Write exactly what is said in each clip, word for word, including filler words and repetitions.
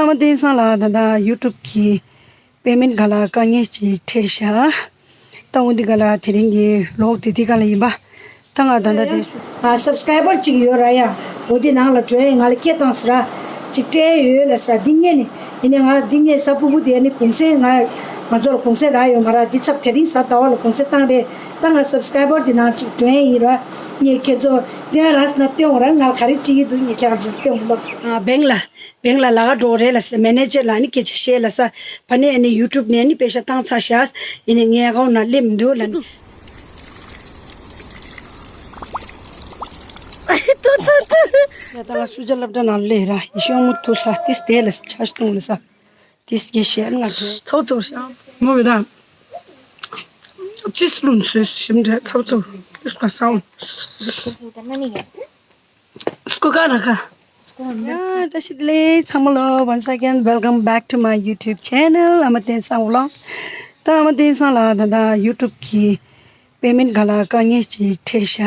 ཨ་མ་བསྟན་བཟང་ལགས། ད་ལྟ་ཡུ་ཊུབ་ཀྱི་པེ་མེན་ཊི་སྒང་ལ་དཀའ་ངལ་ཅིག་འཕྲད་ཤག་ད་འོ་འདི་སྒང་ལ་དེ་རིང་གི་ལོག་དེ་འདི་སྒང་ལ་ཡིན་པ། ད་ང་ད་ལྟ་དེ་སུ་ང་སབ་སི་ཀྲའི་བར་ཅིག་ཡོད་ར་ཡ། འོ་འདི་ནང་ལ་འགྲོ་ཡ་ང་ལ་སྐད་བཏང་ཟེར་ར། ཅིག་སྤྲད་ཡོད་ལ་ཟེར། འདི་ངས་ནི་ཡིན་ནའི་ང་འདི་ངས་ས་ཕུ་བུ་དེ་ནི་གུང་སེང་ང་ང་ཚོ་ལ་གུང་སེང་རག་ཡོད་མ་ར། འདི་ཚབ་དེ་རིང་གཟའ་ཟླ་བ་ལ་གུང་སེང་བཏང་རེད། ད་ང་སབ་སི་ཀྲའི་བར་འདི་ནང་ཅིག་འགྲོ་ཡ་ཡིན་ར། ངས་ཁྱེད་ཚོ་སྟོན་ར་ཟེར་ན་སྟོན་ར། ང་ལ་ག་རེ་བྲིས་ཡོད་འདུག་ངས་ཁྱེད་རང་ཚོ་སྟོན་ལབ། ཨ་བེང་ལ། བེང་ལ་ལ་ག་འགྲོ་རེད་ལ་ཟེར། མེ་ནེ་ཇར་ལ་ནི་སྐད་ཆ་བཤད་ལ་ཟེར། ཕ་ནས་ནི་ཡུ་ཊུབ་ནས་ནི་པེ་ཤ་བཏང་ཚར་ཤག་ཡིན་ནའི་ངའི་ཨ་ཀའུན་ཊི་ནང་སླེབས་མི་འདུག་ལ་ནི། ཡ་ད་ང་སུ་ཇ་སློབ་གྲྭ་ནང་སླེབས་ར། ཡི་ཤོང་མུ་ཐུ་ས་ཏིས་དེ་ལ་ཆ་ཤ་བཏུང་ལ་ཟེར། ཏིས་ཀྱི་ཤེར་ང་ཐུ་ཚོགས་ཚོགས་ཤག་མོ་བི་ར། ཅིས་ལུན་སོས་ཞིམ་འདྲ་ཚོགས་ཚོགས་ཏིས་ད་སའུ། སྐུ་ཁ་ར་ཁ། ཡ་བཀྲ་ཤིས་བདེ་ལེགས་ཚང་མ་ལ། Once again, welcome back to my YouTube channel. ཨ་མ་བསྟན་བཟང་vlog. ད་ཨ་མ་བསྟན་བཟང་ལགས་ད་ལྟ་ཡུ་ཊུབ་ཀྱི་པེ་མེན་ཊི་སྒང་ལ་དཀའ་ངལ་ཅིག་འཕྲད་ཤག་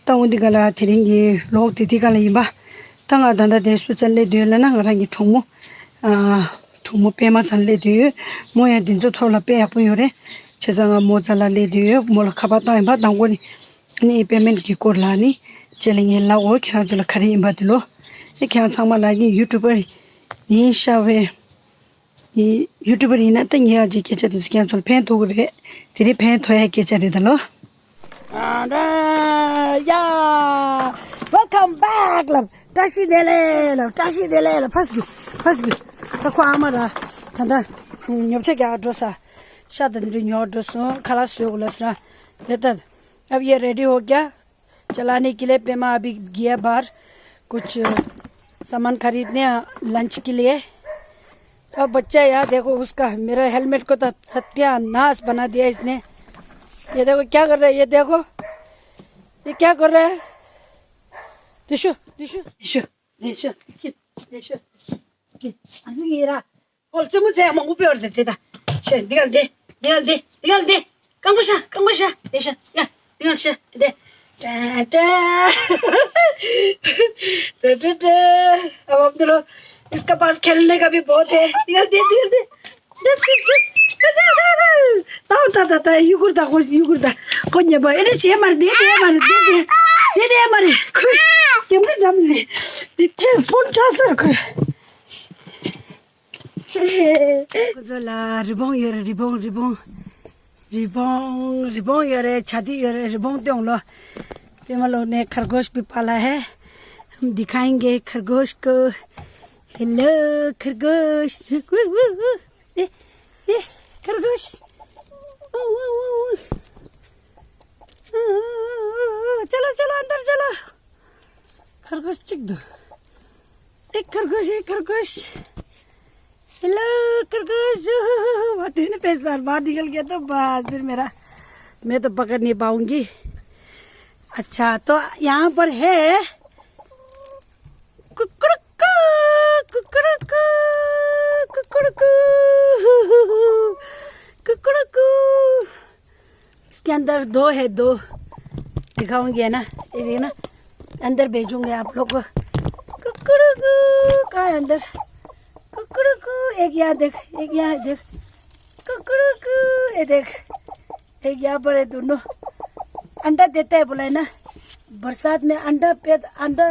ད་འོ་འདི་སྒང་ལ་དེ་རིང་གི་ལོག་དེ་འདི་སྒང་ལ་ཡིན་པ། ད་ང་ད་ལྟ་དེ་སུ་ཚ་སླེབས་འདུག་ལབ་ན་ང་རང་གི་གྲོགས་མོ། ཨ་གྲོགས་མོ་པད་མ་ཚ་སླེབས་འདུག་མོ་ཡང་འདི་ཚོ་ཐོག་ལ་དཔེ་ཡག་པོ་ཡོད་རེད། བྱས་ཙང་ང་མོ་རྩ་ལ་སླེབས་དུས་མོ་ལ་ཁ་པར་བཏང་ཡིན་པ། དང་པོ་ནི་ཨ་ནི་པེ་མེན་ཊི་གི་སྐོར་ལ་ནི་རྗེས་ལ་ངས་ལབ་འོ། ཁྱེད་རང་ཚོ་ལ་ག་རེ་ཡིན་པ་དེ་ལོ། ཨེ་ཁྱེད་རང་ཚང་མ་ལ་ནི་ཡུ་ཊུབ་པར་ཡིན་ཤག་པས། ཡུ་ཊུབ་པར་ཡིན་ན་ད་ངས་ཨ་ཅེ་སྐད་ཆ་དེ་ཚོ་ཁྱེད་རང་ཚོ་ལ་ཕན་ཐོགས་ཀྱི་རེད། དེ་རིང་ཕན་ཐོགས་ཡ་སྐད་ཆ་རེད་ད་ལོ། ཨ་ར་ཡ། Welcome back ལབ། བཀྲ་ཤིས་བདེ་ལེགས་ལབ། བཀྲ་ཤིས་བདེ་ལེགས་ལབ། ཕ་སྒྱུ་ཕ་སྒྱུ། ད་ཁོ་ཨ་མ་ར། ད་ད་ཉོ་ཆ་རྒྱག་འགྲོ་ས། ཤ་དང་འདི་ཉོ་འགྲོ་སོང་། ཁ་ལག་བཟོས་དགོས་ལ་ཟེར་ན། དེ་ལྟར། अब ये रेडी हो गया। चलाने के लिए पेमा अभी गया बाहर कुछ सामान खरीदने लंच के लिए। अब बच्चा यार देखो उसका, मेरा हेलमेट को तो सत्यानाश बना दिया इसने। ये देखो क्या कर रहा है, ये देखो, ये क्या कर रहा है। दिशु, दिशु, दिशु, दिशु, दिशु, दिशु। ཨ་ཙི་ངེ་ར། ཨོ་ཙི་མོ་ཙེ་མང་པོ་པེ་བར་ཙེ་དེ་ད། ཤེ་འདི་ག་འདི། འདི་ག་འདི། འདི་ག་འདི། རྐང་པ་ཤ། རྐང་པ་ཤ། དེ་ཤ། ཡ། འདི་ག་ཤ། དེ། ཏྲ་ཏྲ། ཏྲ་ཏྲ་ཏྲ། अब हम दोनों इसके पास खेलने का भी बहुत है। འདི་ག་འདི། འདི་ག་འདི། Just keep, just, just, just, just. ད་ད་ད་ད་ཡུ་གུར་ད་ཁོ་ཡུ་གུར་ད་ཁོ་ཉེ་པ་ཨེ་རེ་བྱེད་མ་རེད། དེ་དེ་མ་རེད། དེ་དེ་དེ་དེ་མ་རེད། ཁོ་ཀེམ་ར་འགྲམ་རེད། དེ་ཁྱེད་ཕོན་ཆ་ཟེར་ཁོས། ཁོ་ཚོ་ལ་རི་བོང་ཡོད་རེད། རི་བོང་རི་བོང་རི་བོང་རི་བོང་ཡོད་རེད། བྱ་དེ་ཡོད་རེད། རི་བོང་སྟོན་ལོ། पेमा लोग ने खरगोश भी पाला है। हम दिखाएंगे खरगोश को। हेलो खरगोश। वू, वू, वू। ए, ए, खरगोश। ओ, ओ, ओ, ओ। ओ, ओ, ओ, ओ, ओ। चलो, चलो, अंदर चलो। खरगोश चिक दो। एक खरगोश, एक खरगोश। हेलो खरगोश। वो तीन पैसा बाहर निकल गया तो बस फिर मेरा, मैं तो पकड़ नहीं पाऊंगी। अच्छा, तो यहाँ पर है कुकड़ुकू, कुकड़ुकू, कुकड़ुकू, कुकड़ुकू। इसके अंदर दो है, दो। दिखाऊंगी, है ना, ये देखना, अंदर भेजूंगी आप लोग को। कुकड़ुकू, कहाँ है अंदर? कुकड़ुकू, एक यहाँ देख, एक यहाँ देख। कुकड़ुकू, ये देख, एक यहाँ पर है दोनों। अंडा देता है बोला है ना, बरसात में अंडा पे, अंडा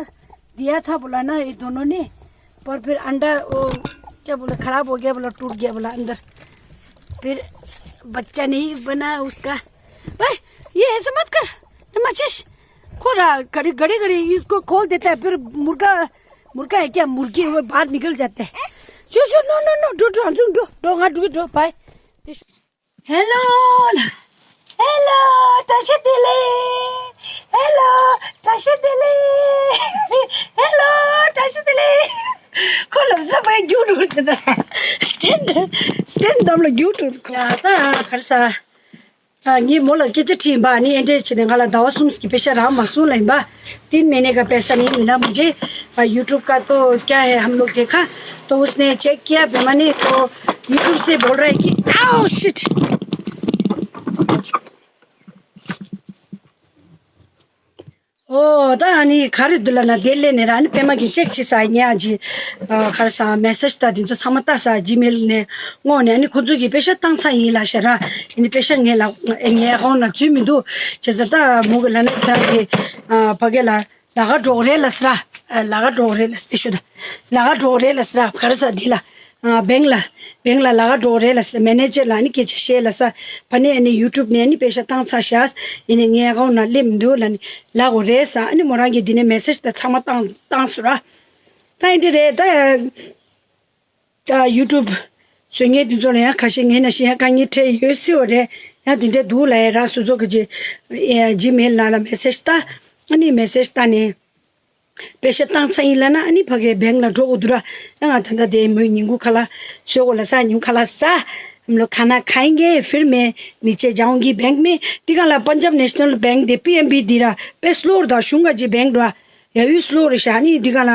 दिया था बोला ना ये दोनों ने, पर फिर अंडा वो क्या बोला, खराब हो गया बोला, टूट गया बोला अंदर, फिर बच्चा नहीं बना उसका। भाई, ये ऐसे मत कर, नमाचिश। खोरा घड़ी घड़ी घड़ी इसको खोल देता है, फिर मुर्गा, मुर्गा है क्या, मुर्गी वो बाहर निकल जाते हैं। जो जो नो नो नो, डो डो डो डो डो, हाँ, डो डो भाई। Hello. Hello. བཀྲ་ཤིས་བདེ་ལེགས། Hello. བཀྲ་ཤིས་བདེ་ལེགས། Hello. བཀྲ་ཤིས་བདེ་ལེགས། ཁོ་ལབ་ས་བས་རྒྱུགས་འགྲོ་དེ་ད། སི་ཊེན་ཌི་སི་ཊེན་ཌི་འདམ་ལ་རྒྱུགས་འགྲོ་དེ་ཁོ། ཡ་ད་གར་ས། ཨ་ངས་མོ་ལ་སྐད་ཆ་དྲིས་ཡིན་པ། ཨ་ནི་ཨེ་འདྲས་བྱས་ནས་ང་ལ་ཟླ་བ་གསུམ་གྱི་པེ་ཤ་རག་མ་སོང་ལབ་ཡིན་པ། तीन महीने का पैसा नहीं मिला मुझे। और YouTube का तो क्या है, हम लोग देखा तो उसने चेक किया, बेमानी तो YouTube से बोल रहा है कि आओ शिट। ཨོ་ད་ཨ་ནི་ག་རེ་འདུག་ལབ་ན་དེ་སླེབས་ནས་ར། ཨ་ནི་པད་མ་གིས་ཅེག་བྱེད་ས་ངས་ཨ་ཅི་ག་རེ་ཟ་མེ་སེ་ཇི་ད་དེ་ཚོ་ཚང་མ་ལྟ་ས་ཇི་མེལ་ནས་སྔོག་ནས། ཨ་ནི་ཁོ་ཚོ་གིས་པེ་ཤག་བཏང་ཚར་ཡིན་ལབ་ཤག་ར། ཨ་ནི་པེ་ཤག་ངའི་ལག་ངའི་ཨ་ཀོན་ཊི་ལ་ཚུད་མི་འདུག་བྱས་ཙང་ད་མོ་གིས་ལབ་ན་ཁྱེད་རང་གིས་ཕ་གི་ལ་ལ་ཁ་འགྲོ་གི་རེད་ལབ་ཟེར་ར། ལ་ཁ་འགྲོ་གི་རེད་ལབ་ཟེར་ཏེ་ཞུ་ད། ལ་ཁ་འགྲོ་གི་རེད་ལབ་ཟེར་ར། ག་རེ་ཟ་འདི་ལ། ཨ་བེང་ལ། བེང་ལ་ལ་ཁ་འགྲོ་གི་རེད་ལབ་ཟེར། མེ་ནེ་ཇར་ལ་ནི་སྐད་ཆ་བཤད་ལབ་ས། ཕ་ནས་ཨ་ནི་ཡུ་ཊུབ་ནས་ཨ་ནི་པེ་ཤག་བཏང་ཚར་ཤག་ཡིན་ནའི་ངའི་ཨ་ཀོན་ཊི་ན་སླེབས་མི་འདུག་ལབ་ནི་ལབ་དགོས་རེད་ཟེར། ཨ་ནི་མོ་རང་གིས་འདི་ནས་མེ་སེ་ཇི་ད་ཚང་མ་བཏང་བཏང་སོང་ར། ད་ཨེ་འདྲ་རེད་ད། ད་ཡུ་ཊུབ་བཟོ་མཁན་དེ་ཚོ་ལ་ཡང་ཁ་ཤས་ངའི་ནང་བཞིན་ཡང་དཀའ་ངལ་འཕྲད་ཡོད་སྲིད་པ་རེད། ཡང་དེ་འདྲ་འདུག་ལབ་ཡ་ར། སོ་སོ་གི་ཇི་ཇི་མེལ་ནང་ལ་མེ་སེ་ཇི་ལྟ། ཨ་ནི་མེ་སེ་ཇི་ལྟ་ནས་པེ་ཤག་བཏང་ཚར་ཡིན་ལབ་ན། ཨ་ནི་ཕ་གིའི་བེང་ལ་འགྲོ་དགོས་འདུག་ར། ཡང་ང་ད་ལྟ་དེ་མོའི་ཉིན་གུང་ཁ་ལག་བཟོ་དགོས་ལབ་ས། ཉིན་གུང་ཁ་ལག་ཟ། हम लोग खाना खाएंगे, फिर मैं नीचे जाऊंगी बैंक में. འདི་ག་ལ་པན་ཇབ་ནེ་ཤ་ནལ་བེང་དེ་པི་ཨེན་བི་འདི་ར་དཔེ་སི་ལོ་རེད་ད། གཞུང་ག་ཅིག་བེང་འགྲོ་ཡ་ཡུལ་སི་ལོ་རེད་ཤག་ཨ་ནི་འདི་ག་ལ་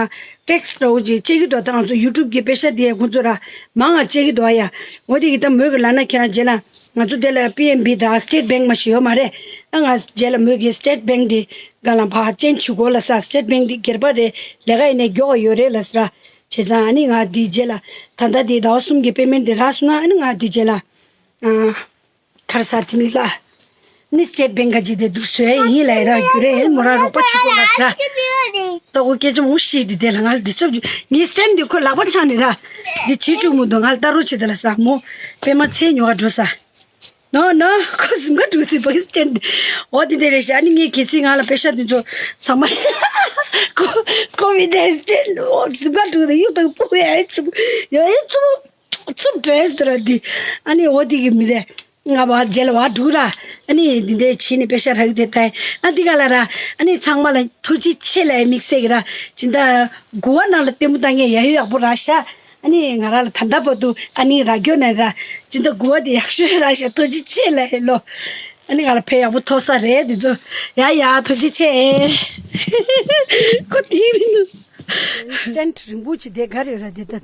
ཊེག་སི་འདྲ་བོ་ཅིག་སྤྱད་ཀྱི་འདུག་ད་ང་ཚོ་ཡུ་ཊུབ་ཀྱི་པེ་ཤག་དེ་ཁོང་ཚོ་ར་མང་ང་སྤྱད་ཀྱི་འདུག་ཨ་ཡ། འོ་དེ་གི་ད་མོས་གི་ལབ་ན་ཁྱེད་རང་རྗེས་ལ་ང་ཚོ་དེ་ལ་པི་ཨེན་བི་དང་སི་ཊེཊ་བེང་མ་ཞིག་ཡོད་མ་རེད། ཨ་ང་རྗེས་ལ་མོས་གི་སི་ཊེཊ་བེང་དེ་ག་ལ་ཕར་ཅེན་ཇི་བྱེད་དགོས་ལབ་ས། སི་ཊེཊ་བེང་དེ་སྒེར་པ་རེད། ལས་ཀ་ཡིན་ནའི་མགྱོགས་པ་ཡོད་རེད་ལབ་ས་ར། བྱས་ཙང་ཨ་ནི་ང་དེ་རྗེས་ལ་ད་ལྟ་དེ་ཟླ་བ་གསུམ་གྱི་པེ་མེན་ཊི་དེ་རག་སོང་ན། ཨ་ནི་ང་དེ་རྗེས་ལ་ཨ། ག་རེ་ཟ་དེ་མིག་ལ། ནི་སི་ཊེཊ་བེང་ག་ཅིག་དེ་འདུག་བཟོས་ཡིན་ལབ་ཡ་ར། རྒྱུ་རེད། མོ་རང་རོགས་པ་བྱེད་དགོས་ལབ་ས། ལྟ་གོ་སྐད་ཆ་མོ་ཤེས་དུས་དེ་ལ་ང་ལ་ཌིས་ཊབ་བྱུང་། ངའི་སི་ཊེན་ཌི་དེ་ཁོའི་ལག་པ་འཆང་ནས་ར། འདི་བྱེད་བཅུག་མི་འདུག་ང་ལ་ལྟ་རོགས་བྱེད་དེ་ལབ་ས། མོ་པད་མ་ཚལ་ཉོ་ག་འགྲོ་ས། ནོ་ནོ། ཁོ་གཟིམ་ཁ་དྲུག་ཚེ་བ་གི་སི་ཊེན་ཌི། འོ་དེ་འདྲ་རེད་ཤག་ཨ་ནི་ངས་གལ་སྲིད་ང་ལ་པེ་ཤག་དེ་ཚོ་ཚང་མ་ཁོ་ཁོ་བི་དེ་སི་ཊེན་ཌི། འོ་གཟིམ་ཁ་དྲུག་དེ་གཡུག་དང་སྤུ་ཡ་ཨེ་ཚུགས་ཡ་ཨེ་ཚུགས། ཚུབ་འདྲེས་དུ་ར་འདི། ཨ་ནི་འོ་དེ་གི་མི་རེད། ང་བ་རྗེས་ལ་བ་འགྲུག་ར། ཨ་ནི་འདི་འདྲའི་བྱས་ནས་པེ་ཤག་རག་གི་དེ་ལྟ་ཡིན། ཨ་འདི་ག་ལ་ར། ཨ་ནི་ཚང་མ་ལ་ཐུགས་རྗེ་ཆེ་ལབ་ཡ་དམིགས་བསལ་གི་ར། སྦྱིན་བདག་གུ་བ་ནང་ལ་ལྟད་མོ་ལྟ་མཁན་ཡ་ཡོ་ཡག་པོ་རག་ཤག་ཨ་ནི་ང་རང་ལ་ད་ལྟ་བར་དུ་ཨ་ནི་རག་རྒྱུ་ན་ར། སྦྱིན་བདག་གུ་བ་དེ་ཡག་ཤོས་རག་ཤག་ཐུགས་རྗེ་ཆེ་ལབ་ཡ་ལོ། ཨ་ནི་ང་ལ་ཕན་ཡག་པོ་ཐོགས་ས་རེད་དེ་ཚོ། ཡ་ཡ་ཐུགས་རྗེ་ཆེ། ཁོ་དེ་མི་འདུག་སི་ཊེན་ཌི་རིང་པོ་ཅིག་དེ་ག་རེ་ར་དེ་ད།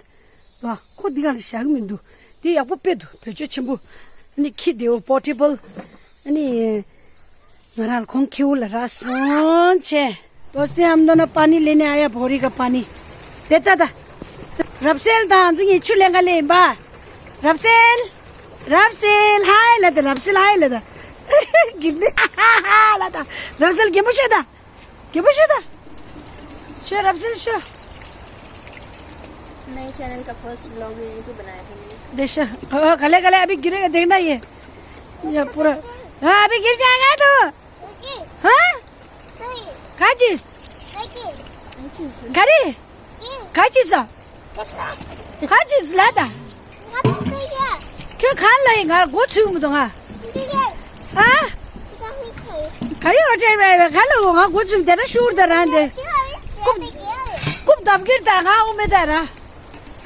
ཨ། ཁོ་འདི་ག་ལ་བཞག་གི་མི་འདུག་དེ་ཡག་པོ་དཔེ་འདུག་བེད་སྤྱོད་ཆེན་པོ། ཨ་ནི་ཁྱི་དེ་འོ་པོར་ཊེ་བལ། ཨ་ནི་ང་རང་ལ་གོང་ཁེ་པོ་ལ་རག་སོང་ཆེ། दोस्ती हम दोनों पानी लेने आया, बोरी का पानी। དེ་ལྟ་ད། རབ་གསལ་དང་ང་ཚོ་གཉིས་ཆུ་ལེན་ག་སླེབས་ཡིན་པ། རབ་གསལ། རབ་གསལ། ཧའི་ལབ་ད། རབ་གསལ་ཧའི་ལབ་ད། དགེ་འདུན་ཧ་ཧ་ཧ་ལབ་ད། རབ་གསལ་རྒན་པོ་ཤོད་ད། རྒན་པོ་ཤོད་ད། ཤོད། རབ་གསལ་ཤོད། नए चैनल का फर्स्ट व्लॉग यहीं पे बनाया था मैंने। देख, ओ, गले, गले, अभी गिरेगा, देखना ये। ये पूरा, हाँ, अभी गिर जाएगा तू। हाँ? क्या चीज? गाड़ी? क्या चीज है? ཁ་ཅིག་ཟ། ཁ་ཅིག་ཟ་ལ་ད། ཁྱོད་གང་ལ་ཡིན། ང་ལ་མགོ་ཚོས་མི་འདུག་ང་། ཨ། ག་རེ་འོ་དྲན་པས་ག་ལ་འོ་ང་མགོ་ཚོས་དེ་ན་ཤུར་ད་རང་དེ། རྐུབ་རྐུབ་བརྡབ་ཀྱིར་ད་ང་འོ་མེ་ད་ར།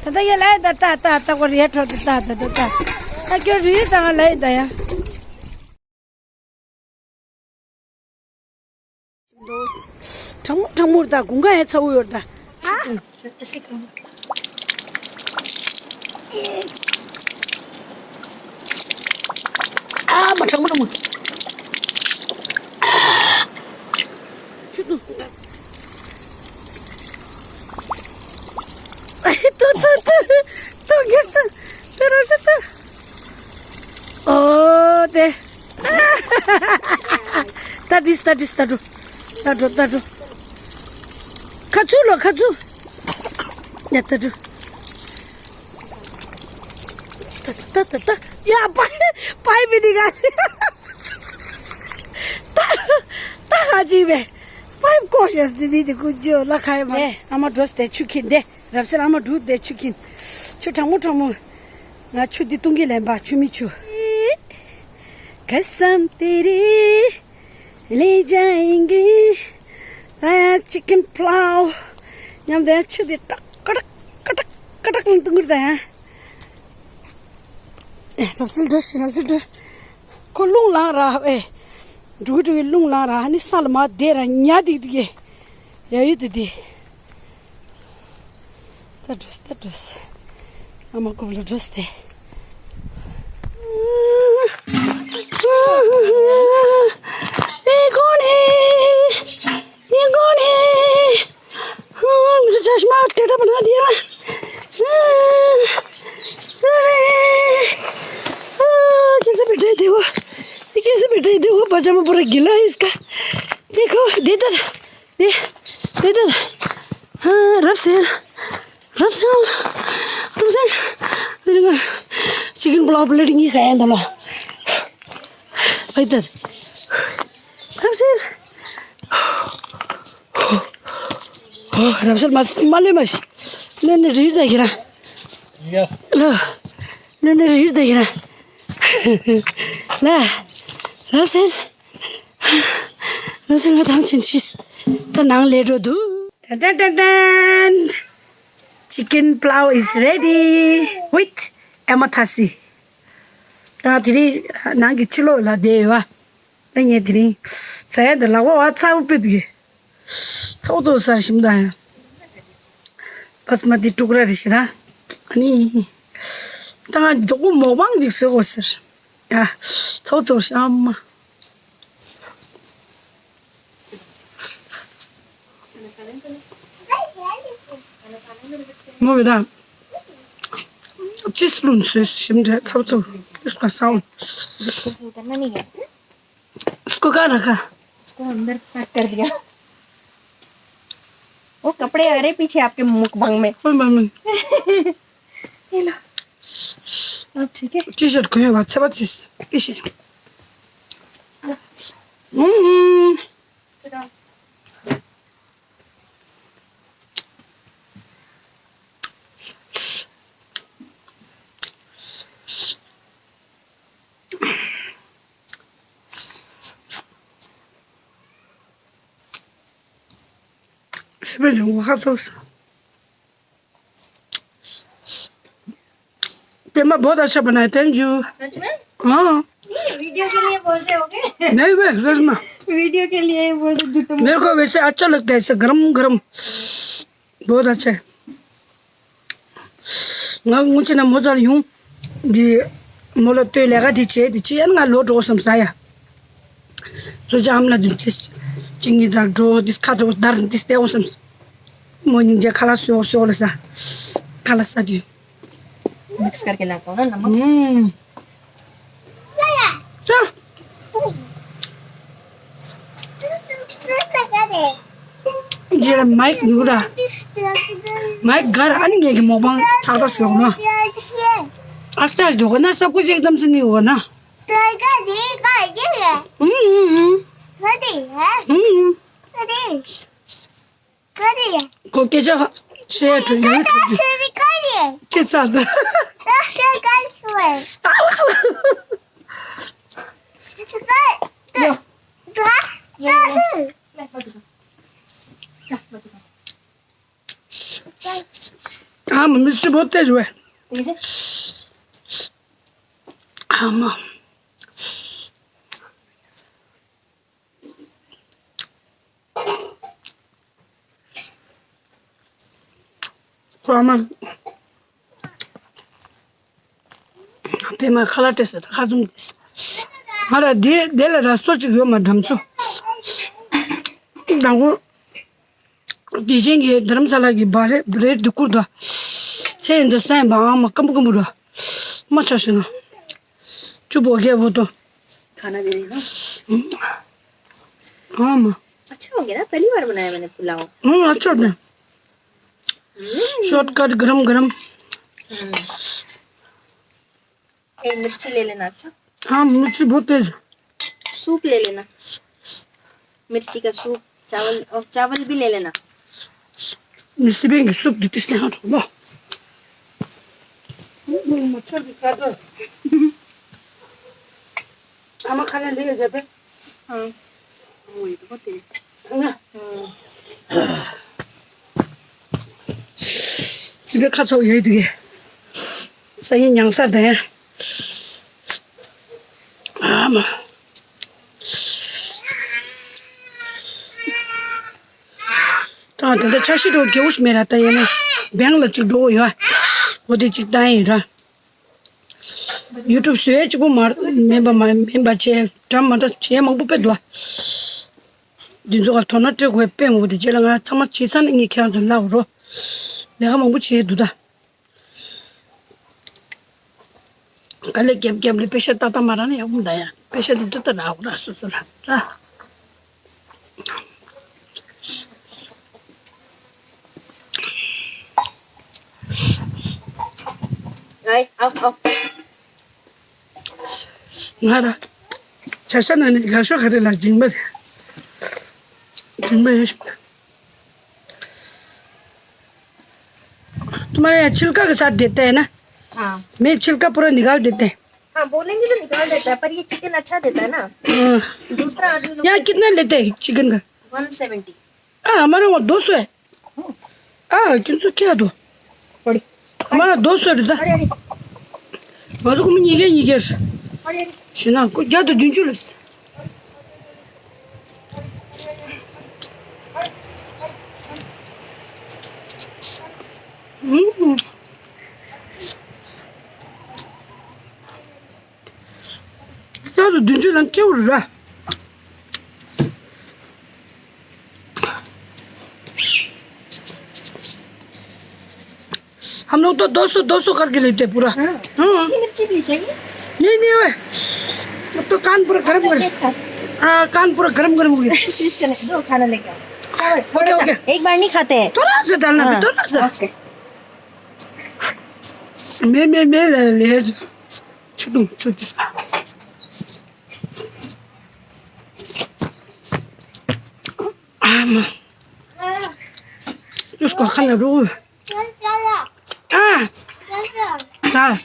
ད་ད་ཡ་ལ་ཡ་ད་ད་ད་ད་གོ་རེ་ཁྲོད་དུ་ད་ད་ད་ད། ད་ཁྱོད་རེ་ད་ང་ལ་ཡ་ད་ཡ། གྲང་མོ་གྲང་མོ་རེད་ད། དགུན་ཁ་ཡང་ཚ་བོ་ཡོད་རེད་ད། ཨ་མ་གྲང་མོ་གྲང་མོ། ཆུ་འཐུང་། ཏོ་ཏོ་ཏོ་ཏོ་གེས་ཏོ་ཏོ་ར་སི་ཏོ། ཨོ་དེ། ད་དྲིས་ད་དྲིས་ད་འགྲོ། ད་འགྲོ་ད་འགྲོ། ཁ་ཚུར་ལོ་ཁ་ཚུར། ཡ་ད་འགྲོ། ད་ད་ད་ད། ཡ་པའི་པའི་མི་འདི་ག་ད་ད་ག་ཅི་བས། པའི་ཀོ་ཤེས་འདི་མི་འདི་ཀུ་ཅོ་ལ་ཁ་ཡ་མ། ཨ་མ་འགྲོ་སྟེ་ཆུ་ཁྱིན་དེ། རབ་གསལ་ཨ་མ་འགྲོ་སྟེ་ཆུ་ཁྱིན། ཆུ་གྲང་མོ་གྲང་མོ། ང་ཆུ་འདི་བཏུང་གི་ལེན་པ་ཆུ་མིག་ཆུ། कसम तेरी ले जाएंगे। ད་ཡང་ཅི་ཀིན་པ་ལའོ། མཉམ་དུ་ཡང་ཆུ་འདི་ཀྲག་ཀྲག་ཀྲག་ཀྲག་ཀྲག་ལ་བཏུང་གི་རེད་ད་ཡང་། ཨེ་རབ་གསལ་འགྲོ་ཤི་རབ་གསལ་འགྲོ། ཁོ་རླུང་ལངས་ར་ཨེ། འགྲོ་གི་འགྲོ་གི་རླུང་ལངས་ར་ཨ་ནི་ས་ལ་མར་བསྡད་ར་ཉལ་བསྡད་ཀྱི་འདུག་གས། ཡ་ཡུལ་དུ་དེ། ད་འགྲོས་ད་འགྲོས། ཨ་མ་ཀོབ་ལ་འགྲོས་ཏེ། ཨེ་ཀོ་ནི། चश्मा टेढ़ा बना दिया। अरे, आ, कैसे बैठे थे वो? ये कैसे बैठे थे वो? पजामा पूरा गीला है इसका। देखो, दे दे, दे, दे दे। हाँ, रब से, रब से, रब से। तेरे को चिकन पुलाव प्लेट नहीं साया दला। इधर। रब से। हो, रब से मस-, माले मस। ने, ने, रीड देखिरा। यस। लो। ने, ने, रीड देखिरा। ला। रब से। རང་སེམས་ང་ཐང་ཆེན་ཤིས། ད་ནང་ལས་འགྲོ་འདུག་ཏན་ཏན་ཏན་ཏན། Chicken pulao is ready with ཨེ་མ་ཐ་སི། ད་དེ་རིང་ནང་གི་ཕྱི་ལོགས་ལ་བསྡད་ཡོད་བ། ད་ངས་དེ་རིང་ཟ་ཡ་འདི་ལག་པ་བ་ཚ་བོ་དཔེ་འདུག་ཚ་བོ་ཚ་བོ་ཟ་ཞིམ་ད་ཡང་། བྷ་སི་མ་ཏི་ཊུག་ར་རེ་ཞིག་ར། ཨ་ནི། ད་ང་མགྱོགས་པོ་མོག་པང་ཅིག་བཟོས་དགོས་ཟེར། ཡ། ཚོགས་ཚོགས་ཤམ་མ། མོ་བི་ད། ཅིས་ལུན་བཟོས་ཞིམ་འདྲ་ཚོགས་ཚོགས། ཨིས་ཀ་སའུན། इसको कहाँ रखा? इसको अंदर पैक कर दिया। वो कपड़े आ रहे पीछे आपके मुकबंग में। कोई बात नहीं। ये लो। अब ठीक है। टी शर्ट खोए बात से बात सिस। पीछे। हम्म। སི་པན་གྱི་ངོ་ཁ་ཚོགས་སུ། पहला बहुत अच्छा बनाया, thank you। सच में? हाँ। ये वीडियो के लिए बोल रहे हो क्या? नहीं बे, सच में। वीडियो के लिए ही बोल रहे, झूठ मेरे को वैसे अच्छा लगता है, ऐसे गरम गरम। बहुत अच्छा है। ང་སྔོན་ཆད་ན་མོ་ཚ་ལ་ཡོང་། འདི་མོ་ལ་ལྟོས་ལས་ཀ་དེ་བྱས་དེ་ཅི་ཡང་ང་ལོ་འགྲོ་བསམ་ས་ཡ། བཟོ་ཅག་ཨམ་ལ་དུ་ཏིས་ཅི་ངི་ཛར་འགྲོ་ཏིས་ཁ་དྲོ་དར་ཏིས་ཏེ་འོ་བསམ། མོ་སྙིང་རྗེ་ཁ་ལག་སོ་སོ་ལ་ས། ཁ་ལག་ས་དུས། मिक्स करके लाता हूँ ना नमक। हम्म। चल। जेरा माइक न्यूरा। माइक घर आने के मोबाइल छाता से होना। आस्ते आज देखो ना, सब कुछ एकदम से नहीं होगा ना। हम्म, हम्म, हम्म। हम्म। को के जा छे तो ये तो के साथ। यो। यो, यो। हाँ, मम्मी से बहुत तेज हुआ है। तेज है? हाँ, माँ। ཁོ་ཨ་མ། པད་མ་ཁ་ལག་སྤྲད་ཟེར་ད་ཁ་བཙུམ་བསྡད། ང་ལ་དེ་དེ་ལ་ར་སོ་གཅིག་ཡོད་མ་འགྲམ་ཚོ། དང་པོ། དེ་ཅན་གྱི་རྡ་རམ་ས་ལ་གི་བ་རེད་བ་རེད་འདི་བསྐུར་དོ། ཚེ་ཡིན་དུ་སེམས་པའང་མ་སྐམ་པོ་སྐམ་པོ་འགྲོ། མ་ཆོག་ཞིག་ན། चुप हो गया वो तो। खाना दे रही ना। हाँ माँ। अच्छा हो गया ना, पहली बार बनाया मैंने पुलाव। हम्म, अच्छा था। हम्म। शॉर्टकट गरम गरम। हम्म। ए, मिर्ची ले लेना। अच्छा। हाँ, मिर्ची बहुत तेज। सूप ले लेना। मिर्ची का सूप, चावल, और चावल भी ले लेना। मिर्ची भी सूप देती इसलिए हाँ थोड़ा। हम्म, मच्छर भी काट दो। आमा खाना ले जाते। हाँ। वही तो होते हैं। है ना? हाँ। སི་པན་ཁ་ཚོགས་ཡོད་དུས། ས་ཡིན་མྱང་ས་དང་། ཨ་མ། ད་ད་ལྟ་འཆར་གཞི་འགྲོ་དགེ་བོ་ཞིག་མེད་ར། ད་ཡིན་ན་བེང་ལ་གཅིག་འགྲོ་གི་ཡོད། འོ་དེ་གཅིག་བཏང་ཡིན་ར། ཡུ་ཊུབ་བཟོ་ཡས་གཅིག་པོ་མ་མིན་པ་མ་མིན་པ་བྱས་འདྲ་མ་འདྲ་བྱས་མང་པོ་དཔེ་འདུག་འདི་ཚོ་ག་དོ་སྣང་སྤྲོད་དགོས་དཔེ་འོ་དེ་རྗེས་ལ་ང་ཚང་མ་བྱས་ཚར་ནས་ངས་ཁྱེད་རང་ཚོ་ལབ་རོ། ལས་ཀ་མང་པོ་བྱས་འདུག་ད། དཀའ་ལས་རྒྱབ་རྒྱབ་ལས་པེ་ཤ་ཏག་ཏག་མ་རག་ན་ཡག་པོ་མི་འདུག་ཡ། པེ་ཤ་དེ་ཏག་ཏག་རག་ར་སོ་སོ་ལ་ར། ཨའི་ཨོ་ཨོ། ང་ར། བྱ་ཤ་ན་ནི་དགའ་ཤོས་ག་རེ་ལ་སྦྱིན་པ་རེད། སྦྱིན་པ་ཡོད་ཤོག तुम्हारे यहाँ छिलका के साथ देते हैं ना? हाँ। मैं छिलका पूरा निकाल देते हैं। हाँ, बोलेंगे तो निकाल देता है, पर ये चिकन अच्छा देता है ना। हाँ। दूसरा आदमी लोग यहाँ कितना लेते हैं चिकन का? One seventy. हाँ, हमारे वहाँ दो सौ है। हाँ, क्यों तो क्या दो? हमारा दो सौ रहता। अरे, अरे। ང་ཚོ་ཀུ་མི་གཉིས་ཀས་གཉིས་ཀས། ཞེ་ན་ཀུ་བརྒྱ་དང་བདུན་ཅུ་ལ། ཨུམ། བརྒྱ་དང་བདུན་ཅུ་ལ་སྐྱེ་བོ་རེད་ར། हम लोग तो दो सौ दो सौ करके लेते हैं पूरा। हाँ। हाँ। ऐसी मिर्ची भी चाहिए? नहीं, नहीं, ओए। अब तो कान पूरा गरम कर। एक था। हाँ, कान पूरा गरम गरम हो गया। पीस करने दो, खाना लेके आओ। चावल, थोड़ा ओके, सा। ओके। एक बार नहीं खाते हैं। थोड़ा सा डालना, हाँ, थोड़ा सा। ओके। मैं, मैं, मैं ले, ले। छुटू, छुटू सा। आमा। उसको खाना दो। हाँ। हाँ।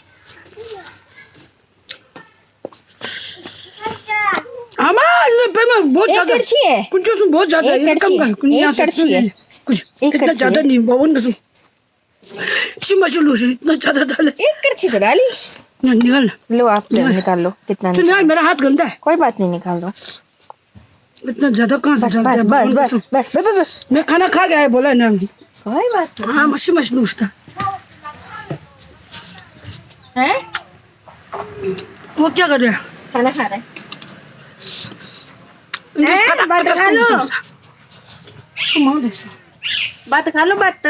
आमा, ये पे में बहुत एक ज्यादा। कड़छी है। कुछ उसमें बहुत ज्यादा है। एक ये कम कड़छी है। कर, कुछ एक यहाँ से कड़छी है। कुछ एक इतना कड़छी ज्यादा है। नहीं, बावन कसम। शिमा शुरू से इतना ज्यादा डाले। एक कड़छी तो डाली। नहीं, निकाल। लो, आप निकाल। निकाल लो, कितना तू निकाल, निकाल। मेरा हाथ गंदा है। कोई बात नहीं, निकाल लो। इतना ज्यादा कहाँ से बस, डालते बस, हैं, बस, बावन बस, कसम। बस, बस, बस, बस। मैं खाना खा गया है, बोला ना। कोई बात नहीं। हाँ, मशी मशी नूस्ता। हैं? वो क्या कर रहे हैं? खाना खा रहे हैं। इनके हैं? खटा, बात खटा खा लो। कौन सा? कमाल है। बात खा लो, बात।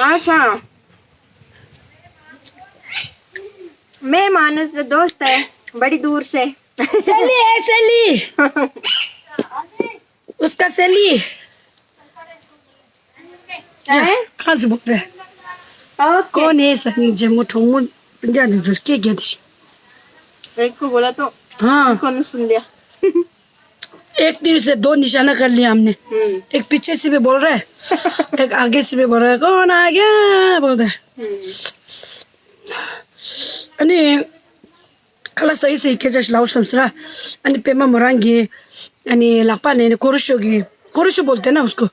अच्छा। मैं मानस का दोस्त है, बड़ी दूर से। सहेली है, सहेली। उसका सहेली। हैं? कहाँ से बोल रहे हैं? ओके। कौन है सहेली? जे मुठो मुन पंजाब में घुस के गया थी। एक को बोला तो हाँ। कौन सुन लिया? एक तीर से दो निशाना कर लिया हमने। हम्म। एक पीछे से भी बोल रहा है, एक आगे से भी बोल रहा है, कौन आ गया बोल रहा है। हम्म। अनि खलास सही सही के जस लाओ समसरा। अनि पेमा मोरांगी, अनि लापा ने कोरुशोगी, कोरुशो बोलते हैं ना उसको।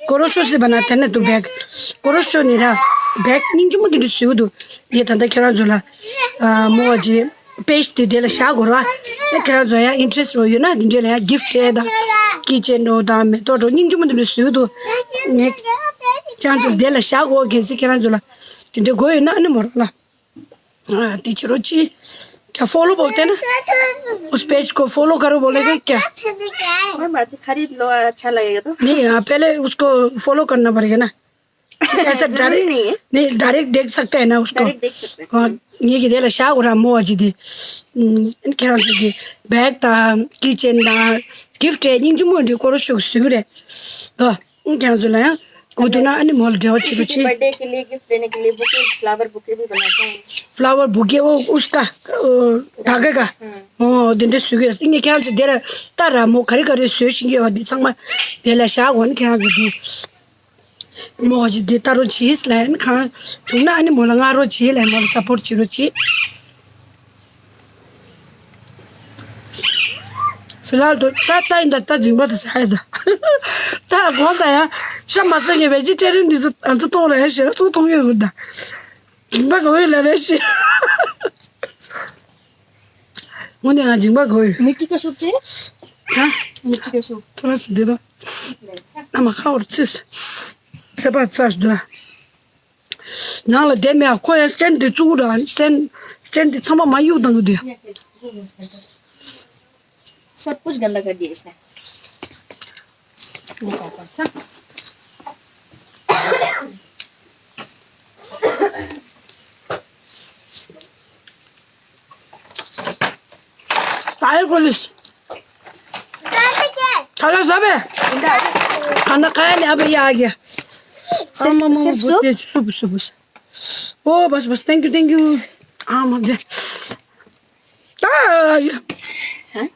क्रोशो से बनाते हैं ना तो बैग। क्रोशो नहीं रहा। बैग निंजु मुंडे सुदु। ये तंदा केरा जोला। आ, मोजी। पेज ते देला शागोरा। ये केरा जोया इंटरेस्ट रो यो ना, दिंजेला या गिफ्ट है दा। किचन रो दा में तो रो निंजु मुंडे सुदु। ने चांस देला शागो के से केरा जोला। दिंजे गोयो ना ने मोरला। हाँ, टीचर हो जी। क्या फॉलो बोलते हैं ना? उस पेज को फॉलो करो बोलेगा क्या? कोई बात नहीं, खरीद लो, अच्छा लगेगा तो। नहीं, हाँ, पहले उसको फॉलो करना पड़ेगा ना। ऐसा जरूरी डायरेक्ट नहीं है। नहीं, डायरेक्ट देख सकते हैं ना उसको। डायरेक्ट देख सकते हैं। हाँ, ये कि देला शाह और मोजी दी। हम्म, इनके नाम से बैग था, किचन था, गिफ्ट है, निंजु मुंडे कोरुशो सुगुरे। हाँ। ཁྱེད་ཚོ་ལ་ཡང་འོ་དུ་ན་ཨ་ནི་མོལ་འབྲེལ་བ་བྱེད་རོགས་किसी की བྱེད། बर्थडे के लिए गिफ्ट देने के लिए बुके, फ्लावर बुके भी बनाता हूँ। फ्लावर बुके वो उसका अ, धागे का। हम्म। हाँ, दिन दे सुगे। इन्हें ཁྱེད་ཚོ་དེར་ལྟ་ར་མོ་ག་རེ་ག་རེ་བཟོས་ཤིང་གི་བ་འདི་ཚང་མ་དེ་ལ་བཞག་གོ་ནི་ཁྱེད་ཚོ་འདི། མོ་ག་ཅི་འདི་ལྟ་རོགས་བྱེད་ལ་ཡང་གང་བྱུང་ན་ཨ་ནི་མོ་ལ་ང་རོགས་བྱེད་ལ་མོ་ལ་སཔོར་བྱེད་རོགས་བྱེད། फिलहाल तो ता ता इंदा ता जिंगबा तो सायदा। ता कौन ता या? शा मसा के वेजिटेरियन दिस अंत तो रहे शे तो तो ये गुदा। जिंगबा को ले ले शे। मुने ना जिंगबा को। मिट्टी का सूप चाहिए? हाँ? मिट्टी का सूप। थोड़ा सा दे दो। ना मखा और चीज। सेपा चास दो। ནང་ལ་བསྡད་མེད། ཁོ་ཡང་སྐྲན་འདི་བཙུགས་ར། སྐྲན་སྐྲན་འདི་ཚང་མ་མ་གཡུག་བཏང་གི་འདུག सब कुछ गंदा कर दिया इसने। ཨའི་ཀོ་ལིས། ཁ་ལག་ཟ་བས། ཨ་ན་ཁ་ཡ་ནི་ཨ་བས་ཡ་གི། སེབ་སུབ། སུབ་སུབ། ཨོ་བས་བས། Thank you, thank you. ཨ་མ་དེ། ཨ་ཡ། हाँ?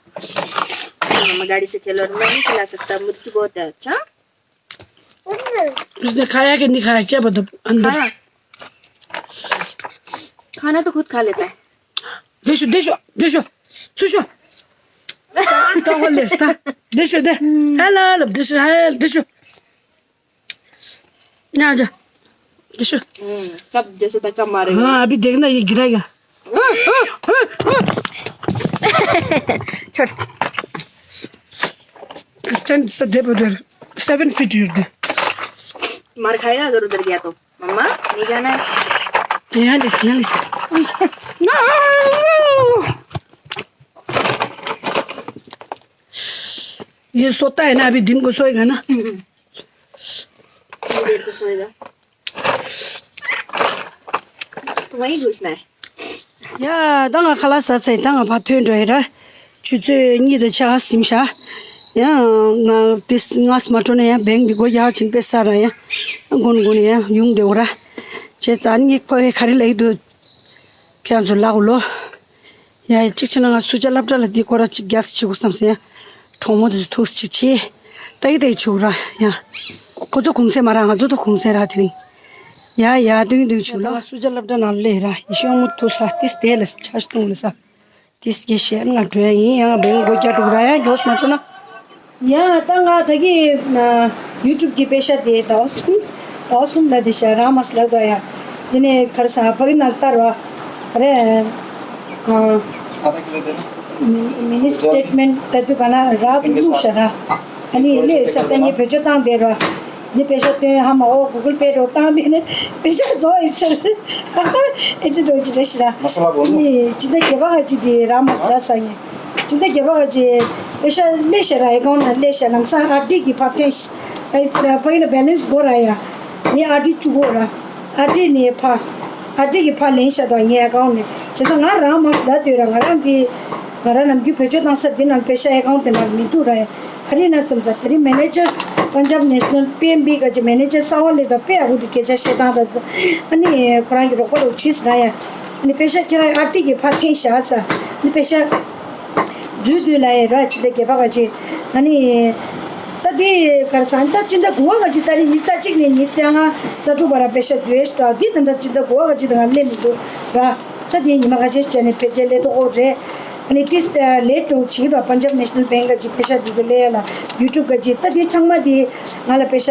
मम्मा गाड़ी से खेलो, मैं नहीं खिला सकता, मुर्गी बहुत है। अच्छा। उसने खाया कि नहीं खाया, क्या पता, अंदर। खाया। खाना तो खुद खा लेता है। देशो, देशो, देशो। सुशो। तो वो लेस्ता। देशो, दे। हेलो, हेलो, देशो, हेलो, देशो। ना जा। देशो। हम्म, कब जैसे धक्का मारेगा। हाँ, अभी देखना, ये गिरेगा। छोड़। स्टैंड से दे उधर। सेवन फीट यूर दे। मार खाएगा अगर उधर गया तो। मम्मा, नहीं जाना है। यहाँ ले, यहाँ ले। ये सोता है ना, अभी दिन को सोएगा ना। हम्म। थोड़ी देर तो सोएगा। वहीं घुसना है। ཡ། ད་ང་ཁ་ལག་ཟ་ཚར། ད་ང་ཕར་ཐོན་འགྲོ་ཡི་ར། ཆུ་ཚོད་གཉིས་དང་ཕྱེད་ཀ་ཟིན་ཤག་ཡ། ང་དེ་སྔ་མ་འགྲོ་ན་ཡང་བེང་འདི་སྒོ་རྒྱག་ཕྱིན་པས་ས་ར་ཡ། དགོན་དགོན་ཡ་ཡོང་བདེ་བོ་ར། བྱས་ཙང་ནི་ཕ་བས་ག་རེ་ལབ་ཀྱི་འདུག་ཁྱེད་རང་ཚོ་ལབ་གོ་ལོ། ཡ་ཡ། གཅིག་བྱས་ན་ང་སུ་ཇཱ་སློབ་གྲྭ་ལ་འདི་སྐོར་ར་གཅིག་རྒྱག་སེ་བྱེད་དགོས་བསམ་སོང་ཡ། གྲོགས་མོ་དེ་ཚོ་ཐུག་སེ་གཅིག་བྱེད། ལྟ་ཡི་ལྟ་ཡི་བྱེད་དགོས་ར་ཡ། ཁོ་ཚོ་གུང་སེང་མ་རག་ང་ཚོ་ད་གུང་སེང་རག་དེ་རིང་། ཡ་ཡ། སྟོན་གྱི་འདུག་བྱེད་ལ། ང་སུ་ཇཱ་སློབ་གྲྭ་ནང་ལ་སླེབས་ར། ཡེ་ཤེས་དབང་མོ་ཐུག་ས་ཏིས་དེ་ལ་ཆ་ཞིག་གཏོང་ལ་ས། ཏིས་ཀྱི་ཤེས་ང་འགྲོ་ཡ་ཡིན། ཡང་བེང་སྒོ་རྒྱག་འགྲོ་གི་ར་ཡ། མགྱོགས་མ་འགྲོ་ན། ཡ། ད་ང་ད་གི་ཡུ་ཊུབ་གི་པེ་ཤ་དེ་ཟླ་བ་གསུམ། ཟླ་བ་གསུམ་ལ་དེ་ཤ་རང་མ་སླེབས་ག་ཡ། དེ་ནས་ག་རེ་ཟ། ཕ་གི་ནང་ལྟར་བ་རེད། མི་ནི་སི་ཊེཊ་མེན་ཊི་ད་དུ་ག་ན་རག་ཏུ་བླུགས་ཤ་ར། ཨ་ནི་ལས་ས་ད་ངས་བེད་སྤྱོད་བཏང་བསྡད་ར། ནི་པེ་ཤ་སྟོན་ཧ་མ་འོ་གུ་གལ་པེ་རོ་བཏང་དེ་ནི་པེ་ཤ་རྫོགས་ཡི་ཚར། ཨེ་ཅི་འགྲོ་ཅི་རེད་ཤི་ར། མ་ས་ལ་བོ་ནི། ནི་ཅི་ད་རྒྱལ་བ་ག་ཅི་དེ་ར་མ་ས་ལ་ས་ངས། ཅི་ད་རྒྱལ་བ་ག་ཅི་པེ་ཤ་ལས་ཤ་ར། ཨེ་ཀའུན་ཊི་ན་ལས་ཤ་ལམ་སང་ཨར་ཌི་གི་ཕ་ཐེན་ཤ། ཨེ་ཕ་ཡིན་ན་བེ་ལེན་སི་དགོས་ར་ཡ། ངས་ཨར་ཌི་བཅུ་དགོས་ར། ཨར་ཌི་ནས་ཕ། ཨར་ཌི་གི་ཕ་ལེན་ཤ་དང་ངས་ཨེ་ཀའུན་ཊི་ནས། བྱས་ཙང་ང་རང་མ་ས་ལ་སྟོན་ར། ང་རང་གི་ང་རང་ནམ་རྒྱུན་བེད་སྤྱོད་བཏང་ས་འདི་ནང་པེ་ཤ་ཨེ་ཀའུན་ཊི་དེ་ནང་མི་འདུག་ར་ཡ། ག་རེ་ཡིན་ན་བསམ་ས། དེ་རིང་མེ་ནེ་ཇར་པན་ཇབ་ནེ་ཤ་ནལ་པི་ཨེན་བི་ག་ཅི་མེ་ནེ་ཇར་གསང་བ་ལེ་དང་དཔེ་ཡག་པོ་འདུག་སྐད་ཆ་བཤད་སྟངས་དང་། ཨ་ནི་ཁོ་རང་གི་རོགས་པ་རོགས་བྱིས་ཟེར་ཡ། ཨ་ནི་པེ་ཤ་ཁྱེད་རང་ཨར་ཊི་གི་ཕ་འཐེན་བཞག་ས། ཨ་ནི་པེ་ཤ་འཛུལ་དུས་ལ་ཡ་ར་ཅི་ད་རྒྱལ་བ་ག་ཅི། ཨ་ནི་ད་དེ་ག་རེ་ཟ། ད་སྤྱི་ཟླ་དགུ་པ་ག་ཅི་ད་རེས་ཉི་ཤུ་རྩ་གཅིག་ནས་ཉི་ཤུ་རྩ་ལྔ་རྩ་དྲུག་བར་ར་པེ་ཤ་འཛུལ་ཡས་ཤི་ད། འདི་ད་ད་སྤྱི་ཟླ་དགུ་པ་ག་ཅི་ད་ང་སླེབས་མི་འདུག་ར། ད་དེ་ཉི་མ་ག་ཅི་བྱས་ནས་ཕལ་ཆེར་སླེབས་ཐུབ་ཀྱི་རེད། ཨ་ནི་ཏིས་ལེ་ཊི་འགྲོ་བྱེད་པ་པན་ཇབ་ནེ་ཤ་ནལ་བེང་ག་ཅི་པེ་ཤ་འདི་ཚོ་ལེ་ཡ་ལ་ཡུ་ཊུབ་ག་ཅི་ད་དེ་ཚང་མ་དེ་ང་ལ་པེ་ཤ་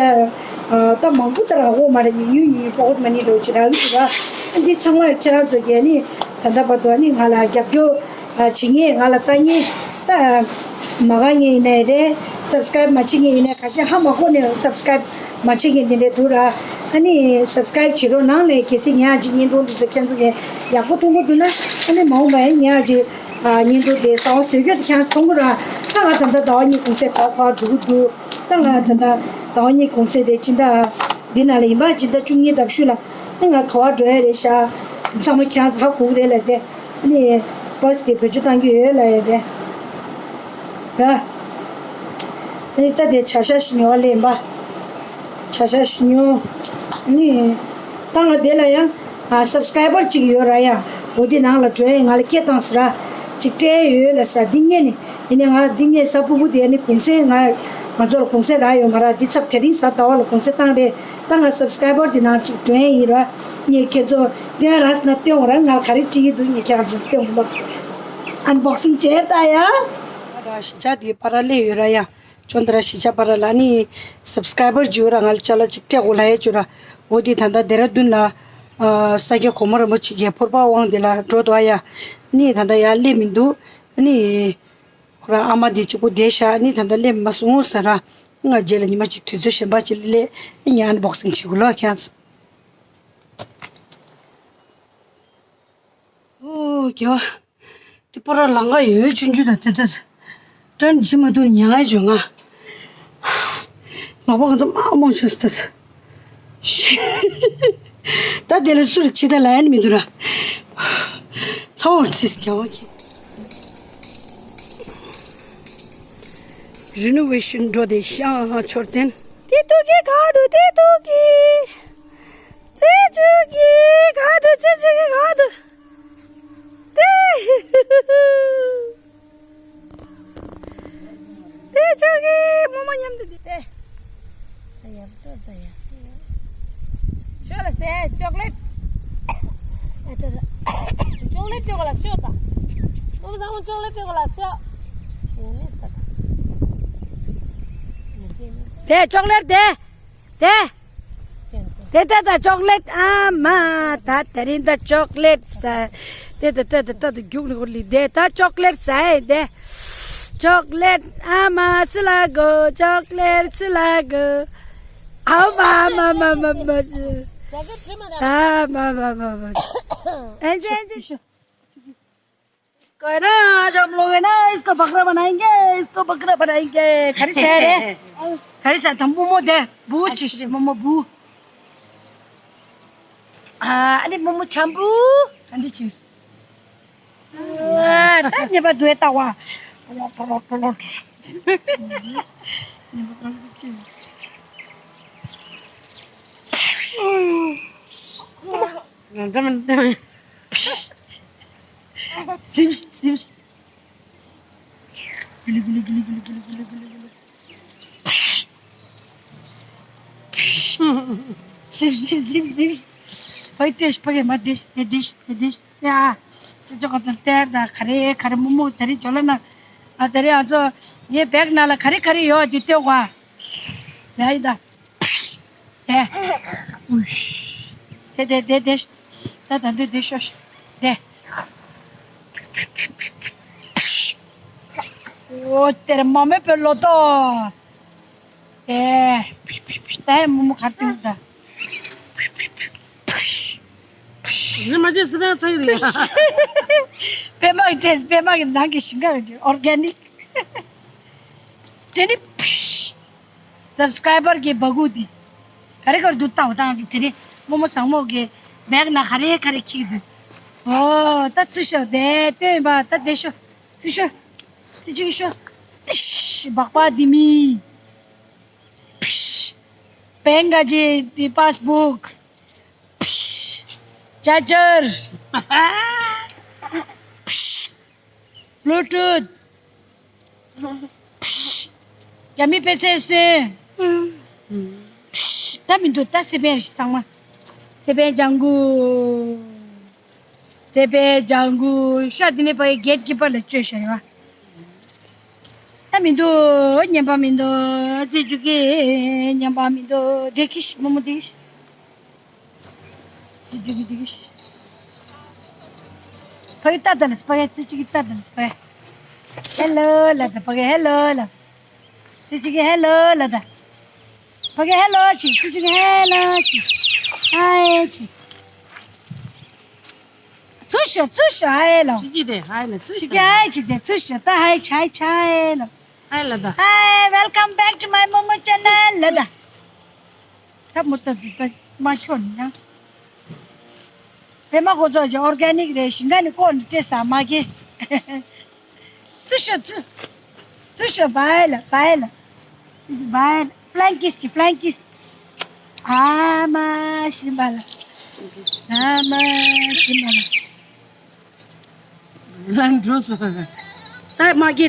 ད་མང་པོ་ད་རག་གོ་མ་རེད། ཉུང་ཉུང་ཉུང་པོ་ཀོཊ་མ་ནི་འགྲོ་ཅི་རག་གི་འདུག་ར། ཨ་འདི་ཚང་མ་ཁྱེད་རང་ཚོ་གིས་ནི་ད་ལྟ་བར་དུ་ནི་ང་ལ་རྒྱབ་སྐྱོར་བྱེད་མཁན། ང་ལ་ལྟ་མཁན་ད་མ་དགའ་མཁན་ཡིན་ནའི་རེད། སབ་སི་ཀ་རེབ་མ་བྱེད་མཁན་ཡིན་ནའི་ཁ་ཤས་ཧ་མ་གོ་ནས་སབ་སི་ཀ་རེབ་མ་བྱེད་མཁན་དེ་འདྲས་འདུག་ར། ཨ་ནི་སབ་སི་ཀ་རེབ་བྱེད་རོགས་གནང་ལས། གལ་སྲིད་ངས་ཨ་ཅིག་བརྙན་ཐུང་འདི་ཚོ་ཁྱེད་ཚོ་གིས་ཡག་པོ་མཐོང་གི་འདུག་ན། ཨ་ནི་མ་འོངས་པ་ཡང་ངས་ཨ་ཅིག་ཨ་བརྙན་ཐུང་དེ་གསར་པ་བཟོ་རྒྱུ་དེ་ཁྱེད་ཚོ་མཐོང་གི་ར། ད་ང་ད་ལྟ་ཟླ་བ་གཉིས་གུང་སེང་ག་པར་ག་པར་འགྲོ་གི་འདུག་ད་ང་ད་ལྟ་ཟླ་བ་གཉིས་གུང་སེང་དེ་སྤྱི་ཟླ་འདི་ནང་ལ་ཡིན་པ། སྤྱི་ཟླ་བཅུ་གཉིས་ཟླ་བཞི་ལ་ཨ་ང་ག་པར་འགྲོ་ཡ་རེད་ཤག་ཚང་མ་ཁྱེད་ཚོ་ཧ་གོ་གི་རེད་ལབ་དེ། ཨ་ནི་པ་སི་དེ་བེད་སྤྱོད་གཏང་རྒྱུ་ཡོད་ལབ་ཡ་དེ་ར། ཨ་ནི་ད་དེ་བྱ་ཤ་ཞུ་ཉོ་བ་ལེན་པ། བྱ་ཤ་ཞུ་ཉོ། ཨ་ནི་ད་ང་དེ་ལ་ཡང་ཨ་སབ་སི་ཀ་རེ་བར་གཅིག་ཡོད་ར་ཡ། འོ་དེ་ནང་ལ་འགྲོ་ཡ་ང་ལ་སྐད་བཏང་ཟེར་ར། གཅིག་སྤྲད་ཡོད་ལ་ས། འདི་སྔོན་ནས་ཡིན་ནའི་ང་འདི་སྔོན་གཟའ་ཕུར་བུ་དེ་ནི་གུང་སེང་ང་ང་ཚོ་ལ་གུང་སེང་རག་ཡོད་མ་ར། འདི་ཚབ་དེ་རིང་གཟའ་ཟླ་བ་ལ་གུང་སེང་བཏང་རེད། ད་ང་སབ་སི་ཀ་རེ་བར་དེ་ནང་གཅིག་འགྲོ་ཡ་ཡིན་ར། ངས་ཁྱེད་ཚོ་སྟོན་ར་ཟེར་ན་སྟོན་འོ་ར། ང་ལ་ག་རེ་བྲིས་ཡོད་འདུག་ངས་ཁྱེད་ཚོ་སྟོན་འོ། ཨན་བོག་སིང་བྱས་ད་ཡ། ད་གཞིས་ཆགས་དེའི་བར་ལ་སླེབས་ཡོད་ར་ཡ། ཅོན་ཏ་ར་གཞིས་ཆགས་བར་ལ་ནི་སབ་སི་ཀ་རེ་བར་བརྗོད་ར། ང་ལ་ཅ་ལག་ཅིག་སྤྲད་དགོས་ལབ་ཡས་བརྗོད་ར། འོ་དེ་ད་ལྟ་ལྡེ་ར་ལྡུན་ལ་ཨ་ས་སྐྱ་གོང་མ་རིན་པོ་ཆེ་གི་ཕོར་པ་དབང་དེ་ལ་འགྲོ་འདུག་ཨ་ཡ། ནི་ད་ལྟ་ཡར་སླེབས་མི་འདུག་ནི་ཁོ་རང་ཨ་མ་དེ་གཅིག་པོ་བསྡད་ཤག་ནི་ད་ལྟ་སླེབས་མ་སོང་ཟེར་ར། ང་རྗེས་ལ་ཉི་མ་གཅིག་དུས་ཚོད་གཞན་པ་ཅིག་ལ་སླེབས། ནི་ཨན་བོག་སིང་བྱེད་དགོས་ལོ་ཁྱེད་ཚོ། ཨོ་རྒྱལ་བ། དེ་པོ་ར་ལང་ཀ་ཡོད་ཆུང་ཆུང་དང་དེ་ཚོ་ཀྲན་བྱེད་མ་ཐུབ་ཉང་ཡ་བྱོས་ང་། ལག་པ་ག་ཚོད་མང་མང་བྱོས་སྟེ། ད་དེ་ལ་སུ་ལ་ཕྱི་ད་ལ་ཡ་ནི་མི་འདུག་ར། ཚ་བོར་ཚིས་རྒྱལ་བ་ཁྱེད། རི་ནོ་ཝེ་ཤན་འགྲོ་དེ་ཤང་ཧ་མཆོད་རྟེན། དེ་ཏུ་ཀི་ག་དུ་དེ་ཏུ་ཀི། ཙེ་ཅུ་ཀི་ག་དུ་ཙེ་ཅུ་ཀི་ག་དུ། དེ། དེ་ཅུ་ཀི་རྨོ་མོ་མཉམ་དུ་དེ། ད་ཡག་པོ་ད་ཡག་པོ། ཤོག་ལ་སེ་ཅོག་ལེ་ཊི། ཨ་ད་ད། ཅོག་ལེ་ཊི་སྤྲོད་གོ་ལ་ཤོག་ད། རྨོ་མོ་བཟང་མོ་ཅོག་ལེ་ཊི་སྤྲོད་གོ་ལ་ཤོག་ཅོག་ལེ་ཊི་ད་ད། དེ་ཅོག་ལེ་ཊི་དེ། དེ། དེ་ལྟ་ད་ཅོག་ལེ་ཊི་ཨ་མ། ད་དེ་རིང་ད་ཅོག་ལེ་ཊི་ཟ། དེ་ད་ད་ད་ད་ད་རྒྱུག་ནི་གོ་ལི་དེ་ད་ཅོག་ལེ་ཊི་ཟ་ཨེ་དེ། ཅོག་ལེ་ཊི་ཨ་མ་སུ་ལ་གོ་ཅོག་ལེ་ཊི་སུ་ལ་གོ། ཨ་མ་མ་མ་མ་མ། ཨ་མ་མ་མ་མ། ཨེ་ཛེ་ཨེ་ཛེ། इसको है ना, आज हम लोग है ना, इसको बकरा बनाएंगे, इसको बकरा बनाएंगे। खरी से रे। खरी से त मोमो दे, बु चिस, मोमो बु। आ, अनि मोमो छाम्बु, अनि चिस। आ, त नेबा दुए तावा। Sims, sims. Gili, gili, gili. Sims, sims, sims, sims. Pai, dish, pai, ma, dish, dish, dish. Ya. Cho cho ka ter da, khare, khare, mumu, teri, chola na. A, teri, ajo, ye bag na la, khare, khare, yo, dite, wa. Ya, da. དེ། དེ་དེ་དེ་དེ། ད་ད་འདི་འདི་ཤོ་ཤོ། དེ། འོ་དེར་མ་མེད་པའི་ལོ་ཏོ། དེ། དེ་མོ་མོ་གར་ཏེ་འདུག་ད། ནི་མ་བྱེད་སི་པན་ཚ་ཡི་རེད། པད་མ་གི་ཏྲེ་པད་མ་གི་ནང་གི་ཞིང་ཁ་རེད། ཨོར་གེ་ནིག་དེ་ནི་སབ་སི་ཀ་རའི་བར་གྱི་སྦ་ཁུག་འདི། ག་རེ་ག་རེ་འདུག་ལྟ་བ་དང་གི་དེ་ནི་རྨོ་མོ་བཟང་མོ་གི་བེག་ན་ག་རེ་ག་རེ་ཁྱིག་འདུག་ཨོ་ད་ཚུར་ཤོག་དེ་ལྟོས་ཡིན་པ་ད་དེ་ཤོག་ཚུར་ཤོག་ཚུར་ཅིག་ཤོག་ཏིཤ། སྦག་པ་འདི་མི། ཕྱི། བེང་ག་ཅི་འདི་པཱས་བུག་ཕྱི། ཅར་ཇར། ཕྱི། Bluetooth། རྒྱ་མི་པེ་ཚེ་སོན། ད་མི་འདུག་ད་སེ་པན་རེད་ཚང་མ། སེ་པན་ལྗང་གུ། སེ་པན་ལྗང་གུ་ཤ་འདི་ནས་ཕ་གི་གེ་ཊི་ཀི་པར་ལ་བཅོས་བཞག་ཡོད། ད་མི་འདུག་ཉན་པ་མི་འདུག་རྩེ་རྒྱུ་གི་ཉན་པ་མི་འདུག་དེ་ཁི་ཤི་མོ་མོ་དེ་ཁི་ཤི། དེ་དེ་གི་དེ་གི་ཤི། ཕ་གི་ལྟ་ད་ལ་སི་ཕ་གི་རྩེ་རྒྱུ་གི་ལྟ་ད་ལ་སི་ཕ་གི། ཧེ་ལོ་ལ་ད་ཕ་གི་ཧེ་ལོ་ལ། རྩེ་རྒྱུ་གི་ཧེ་ལོ་ལ་ད། ཕ་གི་ཧེ་ལོ་ཅི། རྩེ་རྒྱུ་གི་ཧེ་ལོ་ཅི། ཧའི་ཅི། ཚུར་ཤོག་ཚུར་ཤོག་ཧའི་ལོ། ཅི་ཅི་དེ་ཧའི་ལ་ཚུར་ཅི་ཤོག་ཅི་ཧའི་ཅི་དེ་ཚུར་ཤོག་ད་ཧའི་ཅི་ཧའི་ཅི་ཧའི་ལོ། ཧའི་ལ་ད། Hi, welcome back to my Momo channel ལ་ད། ད་མོ་ད་ད་མ་ཁྱོད་ནི་ཡང་། དེ་མ་ཁོ་ཚོ་ཅི་ཨོར་གེ་ནིག་རེད། ཞིང་ཁ་ནས་བསྐོར་ནས་སྤྲད་ས་མ་གི། ཚུར་ཤོག་ཚུར། ཚུར་ཤོག་བའི་ལ་བའི་ལ། བའི་ལ། Flying kiss ཀྱི་flying kiss། ཨ་མ་ཤི་མ་ལ། ཨ་མ་ཤི་མ་ལ། ལན་འགྲོ་སོང་། ད་མ་གི།